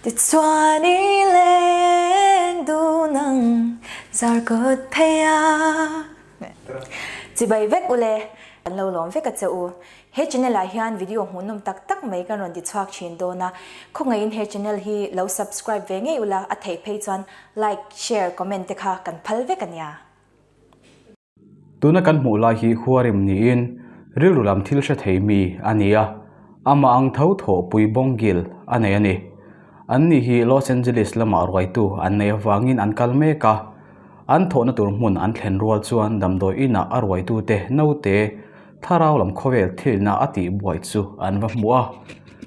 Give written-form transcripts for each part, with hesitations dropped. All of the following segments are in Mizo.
Tichuan i leng dun ang zar kawt phei a. Chibai vek ule, kan lo lawm vek a che u. He channel ah hian video hmuhnawm tak tak mai kan rawn ti chhuak thin dawn a, khawngaihin he channel hi lo subscribe ve ngei ula, a theih phei chuan like, share, comment te kha kan phal vek a nia. Tuna kan hmuh lai hi Huarim niin rilru lam thil hre thei mi a ni a, amah ang tho thawhpui Bawngil a nei a ni. An ni hi Los Angeles lamah ruaitu an nei avangin an kal mek a, an thawhna tur hmun an thlen rual chuan damdawi inah a ruaitute naute thlarau lam khawvel thilna a tihbuai chu an va hmu a.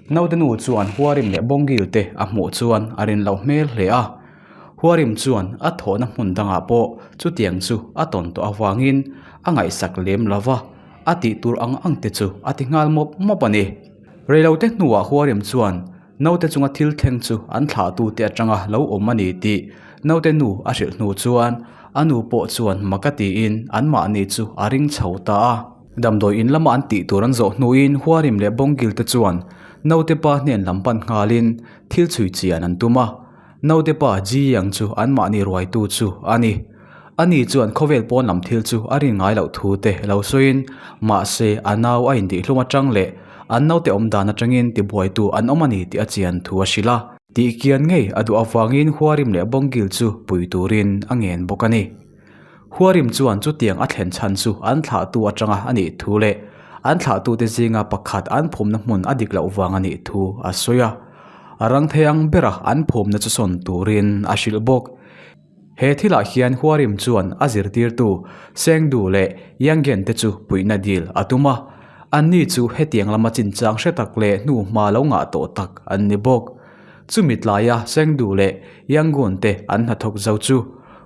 Naute nu chuan Huarim leh Bawngil te a hmuh chuan a rin loh hmel hle a. Huarim chuan a thawhna hmun dangah pawh chutiang chu a tawn tawh avangin a ngaihsak lem lo va, a tih tur ang ang te chu a ti nghal mawp mawp a ni. Reilote hnuah Huarim chuan naute chunga thil thleng chu an thlahtute atanga lo awm a ni tih naute nu a hrilh hnu chuan a nu pawh chuan mak a tiin anmahni chu a ring chho ta a. Damdawi in lama an tih tur an zawh hnuin Huarim leh Bawngil te chuan naute pa hnen lam pan nghalin thil chhui chian an tum a. Naute pa Ji Yang chu anmahni ruaitu chu a ni. Ani chuan khawvel pawn lam thil chu a rin ngai loh thu te lo sawiin, mahse a nau a intihhlum atang leh an naute awm dan atangin tibuaitu an awm a ni tih a chian thu a hrilh a. Tihkian ngei a duh avangin Huarim leh Bawngil chu pui turin a ngen bawk a ni. Huarim chuan chutiang a thlen chhan chu an thlahtu atanga a nih thu leh an thlahtute zinga pakhat an phumna hmun a dik loh vang a nih thu a sawi a. A rang thei ang bera an phumna chu sawn turin a hrilh bawk. He thilah hian Huarim chuan a zirtirtu Sengdu leh Yangen te chu puihna dil a tum a. Anni chu hetiang lama chinchang hre tak leh hnuhma lo ngah tawh tak an ni bawk. Chumi tlaia Sengdu leh Yangon te an hnathawk zo chu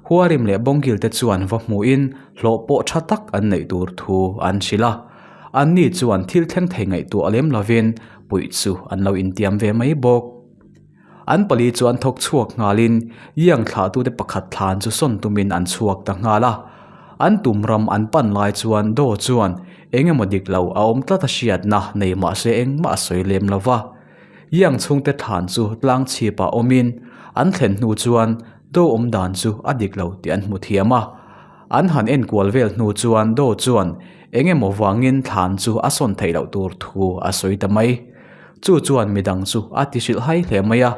Huarim leh Bawngil te chuan va hmuhin hlawh pawh tha tak an neih tur thu an hrilh a. Anni chuan thil thleng thei ngaihtuah lem lovin puih chu an lo intiam ve mai bawk. An pali chuan thawk chhuak nghalin Yang thlahtute pakhat thlan chu sawn tumin an chhuak ta nghal a. An tum ram an pan lai chuan Daw chuan eng emaw dik lo a awm tlat a hriatna nei mahse engmah a sawi lem lo va. Yang chhungte thlan chu tlang chhipah awmin an thlen hnu chuan Do awm dan chu a dik lo tih an hmu thiam a. An han enkual vel hnu chuan Do chuan eng emaw vangin thlan chu a sawn theih loh tur thu a sawi ta mai. Chu chuan midang chu a ti hrilh hai hle mai a.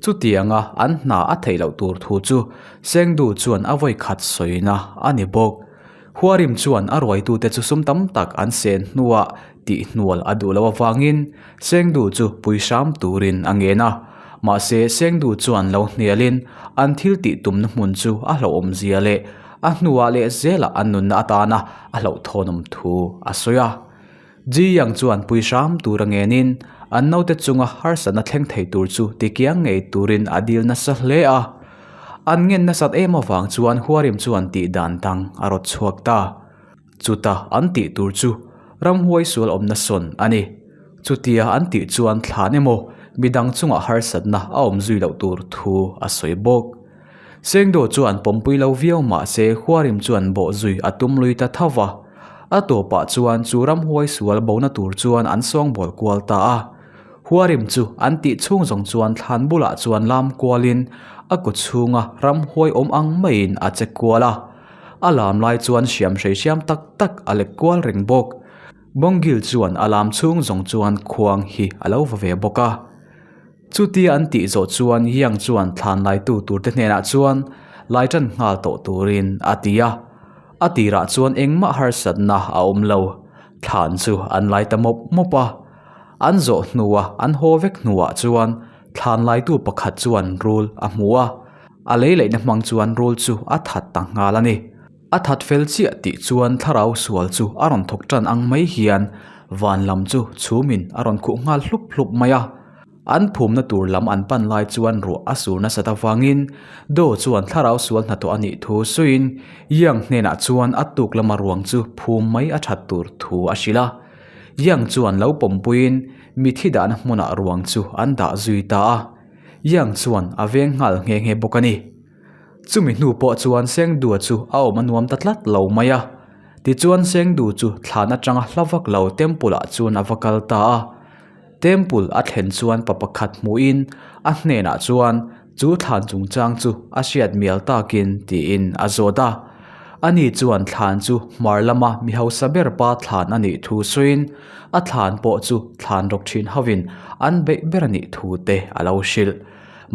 Chutianga an hna a theih loh tur thu chu Sengdu chuan a vawi khat sawina a ni bawk. Huarim chuan a ruaitute chu sum tam tak an sen hnuah tihhnual a duh loh avangin Sengdu chu pui hram turin a ngen a. Mahse, Sengdu chuan lo hnialin an thil tih tumna hmun chu a hlauhawmzia leh a hnuah leh zelah an nunna atana a hlauhthawnawm thu a sawi a. Ji Yang chuan pui hram tur a ngenin an naute chunga harsatna thleng thei tur chu tikiang ngei turin a dil nasa hle a. An ngen nasat em avang chuan Huarim chuan tih dan dang a rawt chhuak ta. Chuta an tih tur chu ramhuai sual awmna sawn a ni. Chutia an tih chuan thlan emaw midang chungah harsatna a awm zui loh tur thu a sawi bawk. Sengdo chuan pawmpui lo viau mah se Huarim chuan bawh zui a tum lui ta tho va. A tawpah chuan chu ramhuai sual bona tur chuan an sawngbawl kual ta a. Huarim chu an tih chhung zawng chuan thlan bulah chuan lam kualin a kaw chhunga ramhuai awm ang maiin a che kual a. A lam lai chuan hriam hrei hriam tak tak a lek kual reng bawk. Bawngil chuan a lam chhung zawng chuan khuang hi a lo va ve bawk a. Chutia an tih zawh chuan Yang chuan thlan laitu turte hnenah chuan lai tan nghal tawh turin a ti a. A tirah chuan engmah harsatna a awm lo. Thlan chu an lai ta mawp mawp a. An zawh hnua an haw vek hnuah chuan thlan laitu pakhat chuan rul a hmu a. A lei leihna hmang chuan rul chu a that ta nghal a ni. A that fel chiah tih chuan thlarau sual chu a rawn thawk tan ang mai hian van lam chu chhumin a rawn khuh nghal hlup hlup mai a. An phumna tur lam an pan lai chuan ruah a sur nasat avangin Do chuan thlarau sual hnathawh a nih thu suiin Yang hnenah chuan a tuk lama ruang chu phum mai a that tur thu a hrilh a. Yang chuan lo pawmpuiin mithi dahna hmunah ruang chu an dah zui ta a. Yang chuan a veng nghal nghe nghe bawk a ni. Chumi hnu pawh chuan Sengdua chu a awm a nuam ta tlat lo mai a. Tichuan Sengdu chu thlan atanga hla vak lo temple ah chuan a va kal ta a. Temple a thlen chuan pa pakhat hmuhin a hnenah chuan chu thlan chungchang chu a hriat mial takin tiin a zawt a. Ani chuan thlan chu hmar lama mi hausa ber pa thlan a nih thu sawiin a thlan pawh chu thlan rawk thin hovin an beih ber a nih thu te a lo hrilh.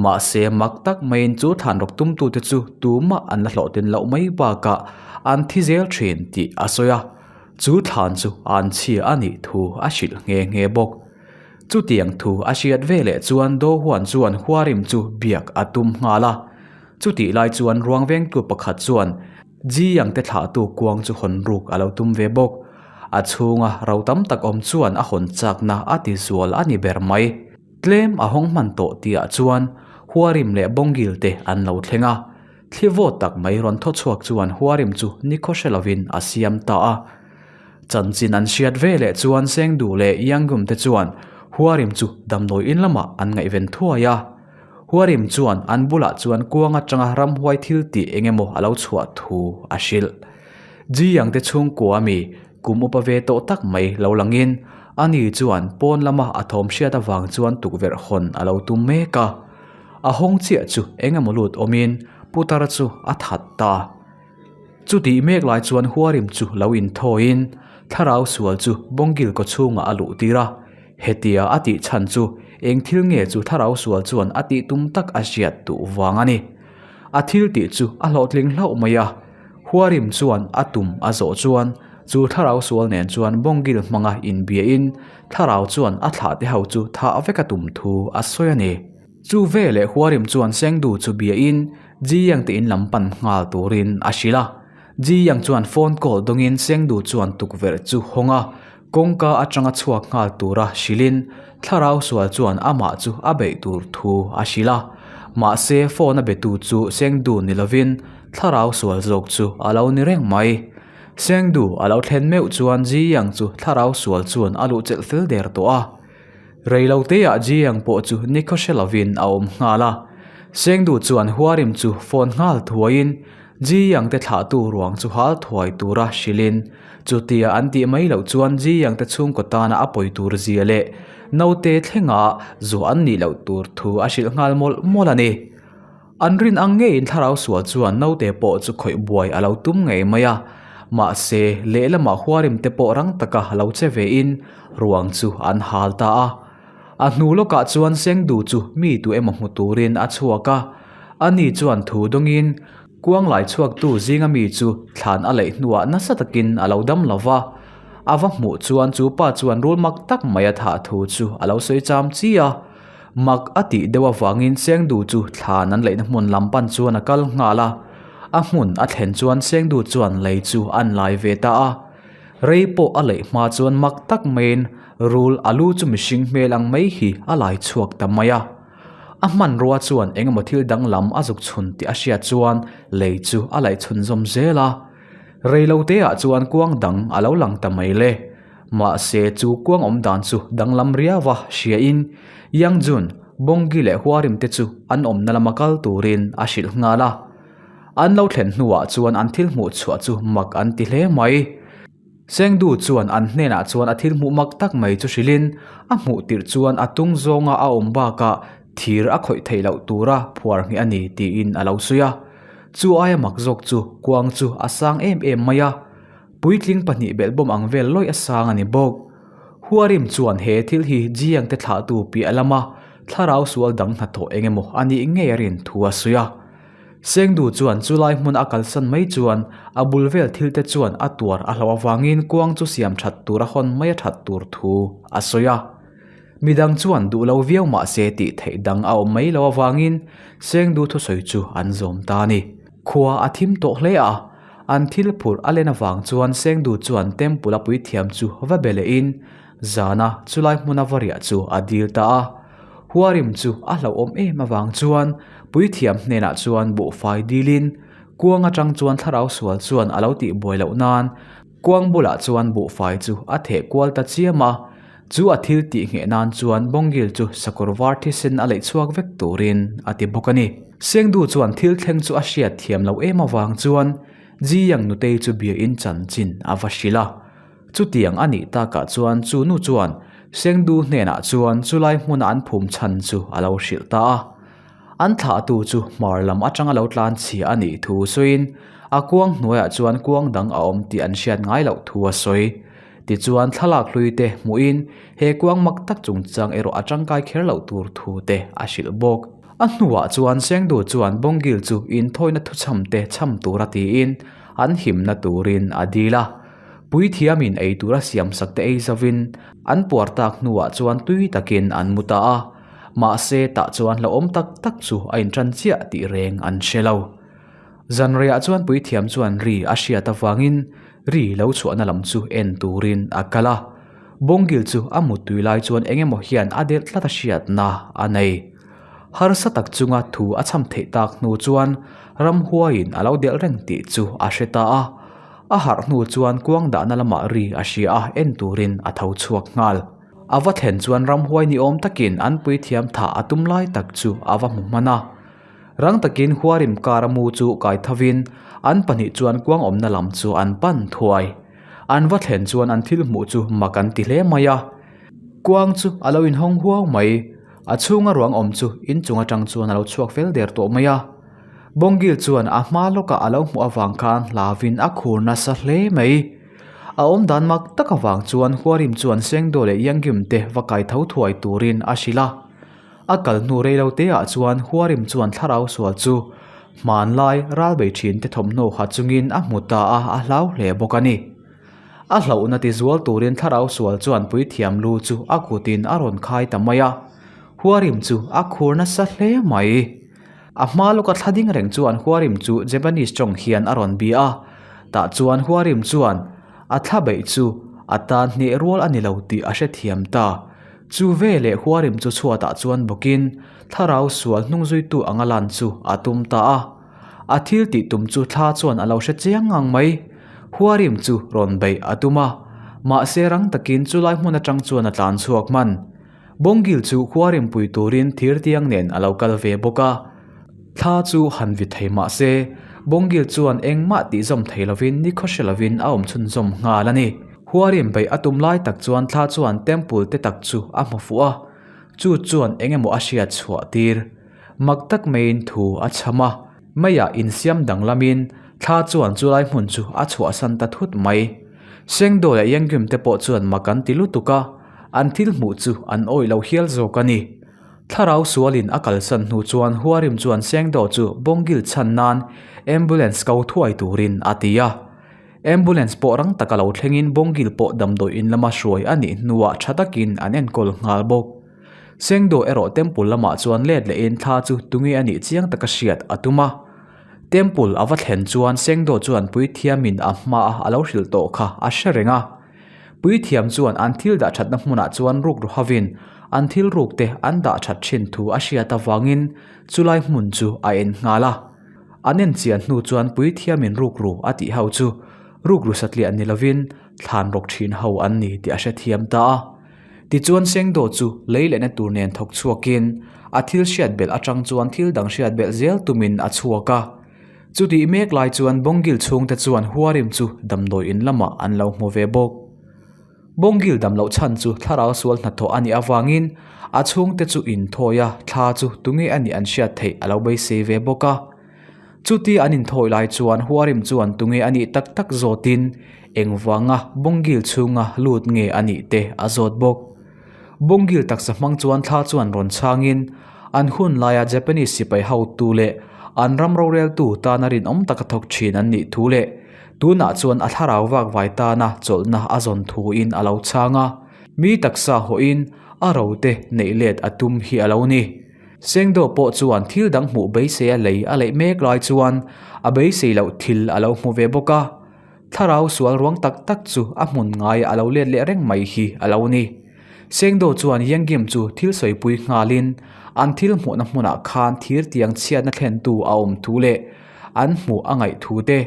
Mahse mak tak maiin chu thlan rawk tumtute chu tumah an la hlawhtlin loh mai bakah an thi zel thin tih a sawi a. Chu thlan chu an chhia a nih thu a hrilh nghe nghe bawk. Chutiang thu a hriat ve leh chuan Do Huan chuan Huarim chu biak a tum nghal a. Chutih lai chuan ruang vengtu pakhat chuan Ji Yang te thlahtu kuang chu hawn ruk a lo tum ve bawk. A chhunga ro tam tak awm chuan a hawn chakna a ti zual a ni ber mai. Tlem a hawng hman tawh tihah chuan Huarim leh Bawngil te an lo thleng a. Thli vawt tak mai rawn thaw chhuak chuan Huarim chu nikhaw hre lovin a siam ta a. Chanchin an hriat ve leh chuan Sengdu leh Yangum te chuan Huarim chu damdawi in lamah an ngaihven thuai a. Huarim chuan an bulah chuan kuang atanga ramhuai thil tih eng emaw a lo chhuah thu a hrilh. Ji Yang te chhungkua mi kum upa ve tawh tak mai lo langin ani chuan pawn lama a thawm hriat avang chuan tukverh hawn a lo tum mek a. A hawng chiah chu eng emaw lut awmin putar chu a that ta. Chutih mek lai chuan Huarim chu lo inthawiin thlarau sual chu Bawngil kaw chhungah a luh tir a. Hetia a tih chhan chu eng thil nge chu thlarau sual chuan a tih tum tak a hriat duh vang a ni. A thil tih chu a hlawhtling hlauh mai a. Huarim chuan a tum a zawh chuan chu thlarau sual nen chuan Bawngil hmanga inbiain thlarau chuan a thlahte ho chu thah vek a tum thu a sawi a ni. Chu veleh Huarim chuan Sengdu chu biain Ji Yang te in lam pan nghal turin a hrilh a. Ji Yang chuan phone call dawngin Sengdu chuan tukverh chu hawng a, kawngka atanga chhuak nghal tura hrilhin thlarau sual chuan amah chu a beih tur thu a hrilh a. Mahse phone a betu chu Sengdu ni lovin thlarau sual zawk chu a lo ni reng mai. Sengdu a lo thlen meuh chuan Ji Yang chu thlarau sual chuan a luh chelh fel der tawh a. Reiloteah Jiang pawh chu nikhaw hre lovin a awm nghal a. Sengdu chuan Huarim chu phone nghal thuaiin Jiang te thlahtu ruang chu hal thuai tura hrilhin chutia an tih mai loh chuan Jiang te chhungkaw tana a pawi tur zia leh naute thlenga zuah an nih loh tur thu a hrilh nghal mawlh mawlh a ni. An rin ang ngeiin thlarau sual chuan naute pawh chu khawih buai a lo tum ngei mai a, mahse lehlamah huarim te pawh rang taka lo che vein ruang chu an hal ta a. A hnu lawkah chuan Sengdu chu mi tu emaw hmu turin a chhuak a, ani chuan thu dawngin kuang lai chhuaktu zinga mi chu thlan a leih hnuah nasa takin a lo dam lo va, a va hmuh chuan chu pa chuan rul mak tak mai a thah thu chu a lo sawi cham chi a. Mak a tih deuh avangin Sengdu chu thlan an leihna hmun lam pan chuan a kal nghal a, a hmun a thlen chuan Sengdu chuan lei chu an lai ve ta a. Rei pawh a leih hma chuan mak tak maiin rul a lu chu mihring hmel ang mai hi a lai chhuak ta mai a. A hmanrua chuan eng emaw thil danglam a zuk chhun tih a hriat chuan lei chu a laih chhun zawm zel a. Rei lo teah chuan kuang dang a lo lang ta mai le. Mahse chu kuang awm dan chu danglam riau a hriain Yang Jun, Bonggi leh Huarim te chu an awmna lama kal turin a hrilh nghal a. An lo thlen hnuah chuan an thil hmuh chhuah chu mak an ti hle mai. Sengdu chuan an hnenah chuan a thil hmuh mak tak mai chu hrilhin a hmuh tirh chuan a tung zawnga a awm bakah thir a khawih theih loh tura phuar ngheh a ni tiin a lo sawi a. Chu aia mak zawk chu kuang chu a sang em em mai a. Puitling pahnih belhbawm ang vel lawih a sang a ni bawk. Huarim chuan he thil hi Jiang te thlahtu piah lama thlarau sual dang hnathawh eng emaw a nih ngei a rin thu a sawi a. Sengdu chuan chulai hmun a kalsan mai chuan a bul vel thil te chuan a tuar a hlauh avangin kuang chu siam that tur a hawn mai a that tur thu a sawi a. Midang chuan duh lo viau mah se tih theih dang a awm mai lo avangin Sengdu thusawi chu an zawm ta a ni. Khua a thim tawh hle a. An thil phurh a len avang chuan Sengdu chuan Temple a puithiam chu va be lehin zana chulai hmuna va riah chu a dil ta a. Huarim chu a hlauhawm em avang chuan puithiam hnenah chuan buhfai dilin kuang atang chuan thlarau sual chuan a lo tih buai loh nan kuang bulah chuan buhfai chu a theh kual ta chiam a. Chu a thil tih ngheh nan chuan Bawngil chu sakawr var thisen a leih chhuak vek turin a ti bawk a ni. Sengdu chuan thil thleng chu a hriat thiam loh em avang chuan Ji Yang nutei chu bia in chanchin a va hrilh a. Chutiang a nih takah chuan chu nu chuan Sengdu hnenah chuan chulai hmuna an phum chhan chu a lo hrilh ta a. An thlahtu chu hmar lam atanga lo tlan chhia a nih thu sawiin a kuang hnuaiah chuan kuang dang a awm tih an hriat ngai loh thu a sawi. Tichuan thlalak hlui te hmuhin he kuang mak tak chungchang erawh a tangkai kher loh tur thu te a hrilh bawk. A hnuah chuan Sengdu chuan Bawngil chu inthawina thuchham te chham tura tiin an himna turin a dil a. Puithiamin ei tura siamsak te ei zovin an puar tak hnuah chuan tui takin an mu ta a. Mahse tah chuan hlauhawm tak tak chu a intan chiah tih reng an hre lo. Zanreiah chuan puithiam chuan ri a hriat avangin ri lo chhuahna lam chu en turin a kal a. Bawngil chu a muttui lai chuan eng emaw hian a delh tlat a hriatna a nei. Harsa tak chunga thu a cham theih tak hnu chuan ramhuaiin a lo delh reng tih chu a hre ta a. A harh hnu chuan kuang dahna lamah ri a hria a, en turin a tho chhuak nghal. A va thlen chuan ramhuai ni awm takin an puithiam thah a tum lai tak chu a va hmu hman a. Rang takin Huarim kar a mu chu kai thovin an pahnih chuan kuang awmna lam chu an pan thuai. An va thlen chuan an thil hmuh chu mak an ti hle mai a. Kuang chu a lo inhawng huau mai. A chhunga ruang awm chu inchung atang chuan a lo chhuak fel der tawh mai a. Bawngil chuan a hma lawkah a lo hmuh avang khan hlavin a khur nasa hle mai. A awm dan mak tak avang chuan Huarim chuan Sengdo leh Yangim te va kai tho thuai turin a hrilh a. A kal hnu rei lo te ah chuan Huarim chuan thlarau sual chu hmanlai ralbei thin te thawmhnaw ha chungin a hmu ta a, a hlau hle bawk a ni. A hlauhna ti zual turin thlarau sual chuan puithiam lu chu a kutin a rawn khai ta mai a, Huarim chu a khur nasa hle mai. A hma lawka thla ding reng chuan Huarim chu Japanese tawng hian a rawn bia a, tah chuan Huarim chuan a thla beih chu a tan hneh rual a ni lo tih a hrethiam ta. Chu veleh Huarim chu chhuatah chuan bawkin thlarau sual hnungzuitu anga lan chu a tum ta a. A thil tih tum chu thla chuan a lo hre chiang ngang mai. Huarim chu rawn beih a tum a, mahse rang takin chulai hmun atang chuan a tlan chhuak hman. Bawngil chu khuarim pui turin thirtiang nen a lo kal ve bawk a. Thla chu han vi thei mah se, Bawngil chuan engmah tih zawm thei lovin ni khaw hre lovin a awm chhunzawm nghal a ni. Khuarim beih a tum lai tak chuan thla chuan temple te tak chu a hmu fuh a, chu chuan eng emaw a hriat chhuah tir. Mak tak maiin thu a chham a, meiah insiam danglamin thla chuan chulai hmun chu a chhuahsan ta thut mai. Sengdo leh Yangrim te pawh chuan mak an ti lutuk a, An thil hmuh chu an awih lo hial zawk a ni. Thlarau sualin a kalsan hnu chuan Huarim chuan Sengdo chu Bawngil chhan nan ambulance ko thuai turin a ti a. Ambulance pawh rang taka lo thlengin Bawngil pawh damdawi in lama hruai a nih hnuah tha takin an enkawl nghal bawk. Sengdo erawh temple lamah chuan let lehin thla chu tunge a nih chiang taka hriat a tum a. Temple a va thlen chuan Sengdo chuan puithiamin a hmaa a lo hrilh tawh kha a hre reng a. Puithiam chuan an thil dah thatna hmunah chuan ruk ru hovin an thil ruk te an dah that thin thu a hriat avangin chulai hmun chu a en nghal a. An en chian hnu chuan puithiamin ruk ru a tih ho chu ruk ru satliah ni lovin thlan rawk thin ho an ni tih a hrethiam ta a. Tichuan Sengdo chu lei lehna tur nen thawk chhuakin a thil hriat belh atang chuan thil dang hriat belh zel tumin a chhuak a. Chutih mek lai chuan Bawngil chhungte chuan Huarim chu damdawi in lamah an lo hmu ve bawk. Bawngil dam loh chhan chu thlarau sual hnathawh a nih avangin a chhungte chu inthawi a, thla chu tunge a nih an hriat theih a lo beisei ve bawk a. Chuti an inthawi lai chuan Huarim chuan tunge a nih tak tak zawtin engvanga Bawngil chhunga lut nge a nih te a zawt bawk. Bawngil taksa hmang chuan thla chuan rawn chhangin an hun laia Japanese sipai hotu leh an ram roreltu tana rinawm taka thawk thin an nih thu leh tunah chuan a thlarau vak vai tana chawlhna a zawn thuin a lo chhang a, mi taksa hawhin a rote neih let a tum hi a lo ni. Sengdo pawh chuan thil dang hmuh beisei a lei a leih mek lai chuan a beisei loh thil a lo hmu ve bawk a. Thlarau sual ruang tak tak chu a hmun ngai a lo let leh reng mai hi a lo ni. Sengdo chuan Yengim chu thil sawipui nghalin an thil hmuhna hmunah khan thir tiang chhiatna thlentu a awm thu leh an hmuh a ngaih thu te,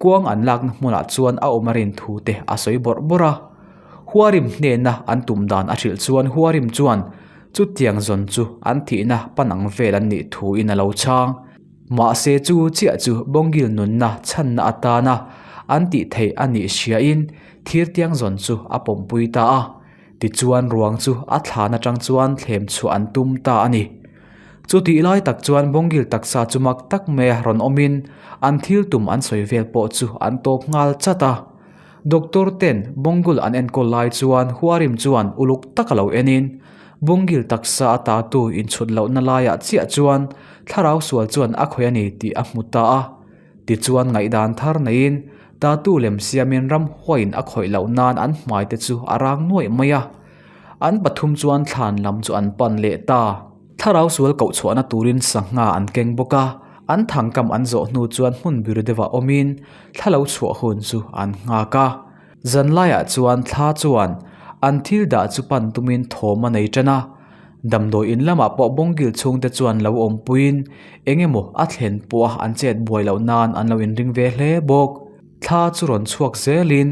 kuang an lakna hmunah chuan a awm a rin thu te a sawi bawrh bawrh a. Huarim hnena an tum dan a hrilh chuan Huarim chuan chutiang zawn chu an thihna panang vel an nih thuin a lo chhang. Mahse chu chiah chu Bawngil nunna chhanna atana an tih theih a nih hriain thirtiang zawn chu a pawmpui ta a. Tichuan ruang chu a thlan atang chuan thlem chhuah an tum ta a ni. Chutih lai tak chuan Bawngil taksa chu mak tak maia rawn awmin an thil tum an sawi vel pawh chu an tawp nghal chat a. Doctor ten Bawngul an enkawl lai chuan Huarim chuan uluk tak a lo enin Bawngil taksa a tatu inchhut lohna laiah chiah chuan thlarau sual chuan a khawih a ni tih a hmu ta a. Tichuan ngaihdan thar neiin tatu lem siamin ramhuaiin a khawih loh nan an hmai te chu a rang nuaih mai a. An pathum chuan thlan lam chu an pan leh ta. Thlarau sual koh chhuahna turin sangha an keng bawk a, an thangkam an zawh hnu chuan hmun bir deuhah awmin thla lo chhuah hun chu an nghak a. Zanlaiah chuan thla chuan an thil dah chu pan tumin thawm a nei tan a. Damdawi in lamah pawh bawngkil chhungte chuan lo awmpuiin eng emaw a thlen pawha an chet buai loh nan an lo inring ve hle bawk. Thla chu rawn chhuak zelin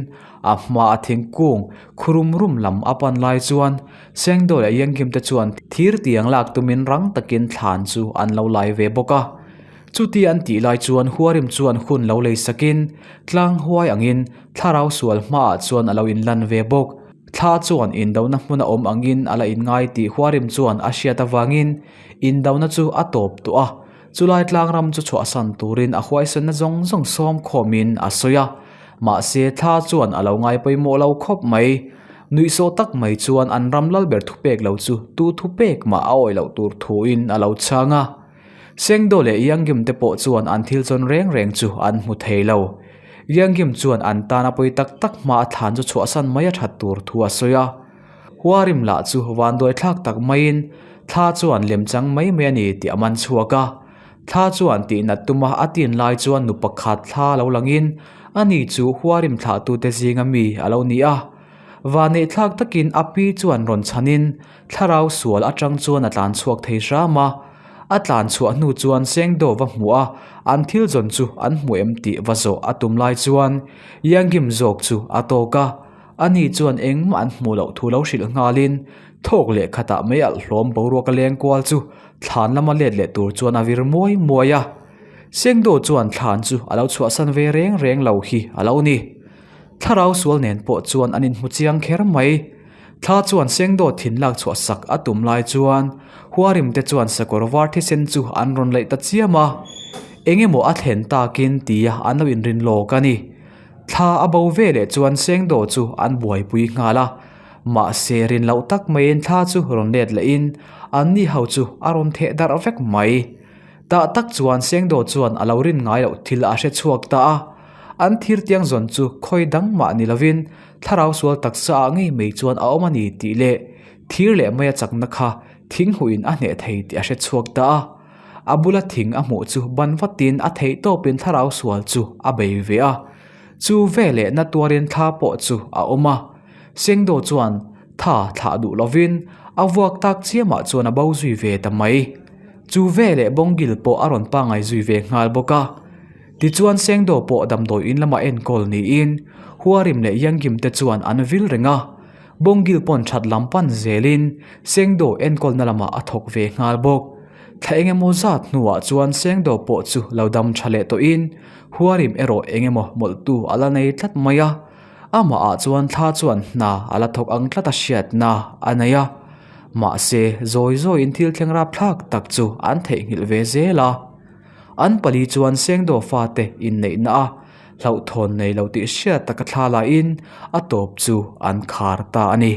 a hma a thingkung khurum rum lam a pan lai chuan Sengdaw leh Yangkim te chuan thir tiang lak tumin rang takin thlan chu an lo lai ve bawk a. Chuti an tih lai chuan Huarim chuan hun lo lei sakin tlang huai angin thlarau sual hmaah chuan a lo inlan ve bawk. Thla chuan indona hmun a awm angin a la inngai tih Huarim chuan a hriat avangin indona chu a tawp tawh a. Chulai tlangram chu chhuahsan turin a huaisenna zawng zawng sawm khawmin a sawi a, mahse thla chuan a lo ngai pawimawh lo khawp mai. Nuihsawh tak mai chuan an ram lalber thupek lo chu tu thupek mah a awih loh tur thuin a lo chhang a. Sengdo leh Yangim te pawh chuan an thil chawn reng reng chu an hmu thei lo. Yangim chuan an tan a pawi tak tak hma a thlan chu chhuahsan mai a that tur thu a sawi a. Huarim lah chu vanduai thlak tak maiin thla chuan lemchang mai mai a ni tih a man chhuak a. Thla chuan tihnat tuma a tin lai chuan nu pakhat thla lo langin ani chu Huarim thlahtute zinga mi a lo ni a. Vanneih thlak takin a pi chuan rawn chhanin thlarau sual atang chuan a tlan chhuak thei hram a. A tlan chhuah hnu chuan Sengdo va hmuh a, an thil zawn chu an hmu em tih va zawh a tum lai chuan Yangim zawk chu a tawk a. Ani chuan engmah an hmuh loh thu lo hrilh nghalin thawk leh khatah mei alh hlawm boruak a leng kual chu thlan lama let leh tur chuan a vir muai muai a. Sengdo chuan thlan chu a lo chhuahsan ve reng reng lo hi a lo ni. Thlarau sual nen pawh chuan an inhmu chiang kher mai. Thla chuan Sengdo thin lak chhuah sak a tum lai chuan Huarim te chuan sakawr var thisen chu an rawn laih ta chiam a. Engemaw a thlen takin tia an lo inrin lawk a ni. Thla a bo ve leh chuan Sengdaw chu an buaipui nghal a, mahse rin loh tak maiin thla chu rawn let lehin anni ho chu a rawn theh darh vek mai. Tah tak chuan Sengdaw chuan a lo rin ngai loh thil a hre chhuak ta a, an thir tiang zawn chu khawi dang mah ni lovin thlarau sual taksa ah ngei mai chuan a awm a ni tih leh thir leh maia chakna kha thing huin a hneh thei tih a hre chhuak ta a. A bula thing a hmuh chu ban vatin a theih tawpin thlarau sual chu a bei ve a. Chu veleh na tuarin thla pawh chu a awm a. Sengdo chuan tha thlah duh lovin a vuak tak chiamah chuan a bo zui ve ta mai. Chu veleh Bawngil pawh a rawn pangai zui ve nghal bawk a. Tichuan Sengdo pawh damdawi in lamah enkawl niin Huarim leh Yangim te chuan an vil reng a. Bawngil pawn that lam pan zelin Sengdo enkawlna lamah a thawk ve nghal bawk. Thla engemaw zat hnuah chuan Sengdo pawh chu lo dam tha leh tawhin Huarim erawh engemaw mawlhtu a la nei tlat mai a. Amahah chuan thla chuan hna a la thawk ang tlat a hriatna a nei a. Mahse, zawi zawiin thil thleng rapthlak tak chu an theihnghilh ve zel a. An pali chuan Sengdo fate inneihna a hlauhthawn nei lo tih hriat taka thla lahin a tawp chu an khar ta a ni.